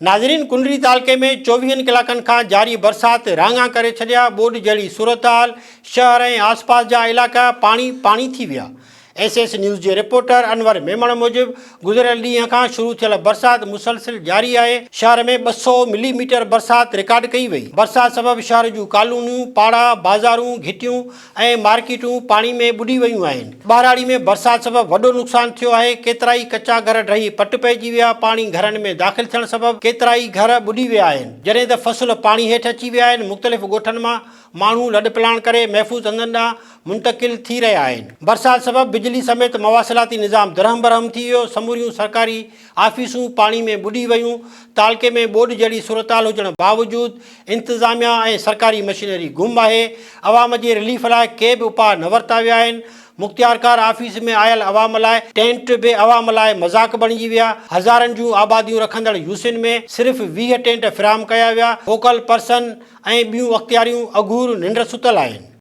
ناظرين ڪنري تعلقي ۾ چوويهن ڪلاڪن کان جاري برسات راڱا ڪري ڇڏيا، ٻوڏ جهڙي صورتحال، شهر ۽ آسپاس جا علائقا پاڻي پاڻي ٿي ويا. ايس ايس نيوز جي رپورٽر انور ميمڻ موجب گذريل ڏينهن کان شروع ٿيل برسات مسلسل جاري آهي، شهر ۾ 200 ملي ميٽر برسات رڪارڊ ڪئي وئي، برسات سبب شهر جون ڪالونيون، پاڙا، بازارون، گهٽيون ۽ مارڪيٽون پاڻي ۾ ٻڏي ويون آهن. ٻهراڙي ۾ برسات سبب وڏو نقصان ٿيو آهي، ڪيترائي ڪچا گهر ڊهي پٽ پئجي ويا، پاڻي گهرن ۾ داخل ٿيڻ سبب ڪيترائي گهر ٻڏي ويا آهن، جڏهن ته فصل پاڻي هيٺ اچي ويا آهن، مختلف ڳوٺن مان ماڻهو لڏپلاڻ ڪري محفوظ هنڌن ڏانهن منتقل ٿي رهيا آهن. برسات سبب بجلي سميت مواصلاتي نظام درهم برهم ٿي ويو، سموريون سرڪاري آفيسون پاڻي ۾ ٻڏي ويون، تعلقي ۾ ٻوڏ جهڙي صورتحال هجڻ باوجود انتظاميا ۽ سرڪاري مشينري گم آهي، عوام جي رليف لاء ڪي به اپاء نه ورتا ويا آهن، مختيارڪار آفيس ۾ آيل عوام لاء ٽينٽ به عوام لاء مذاق بڻجي ويا، هزارن جون آباديون رکندڙ يوسين ۾ صرف 20 ٽينٽ فراهم ڪيا ويا، فوڪل پرسن ۽ ٻيون اختياريون اگهور ننڊ ستل آهن.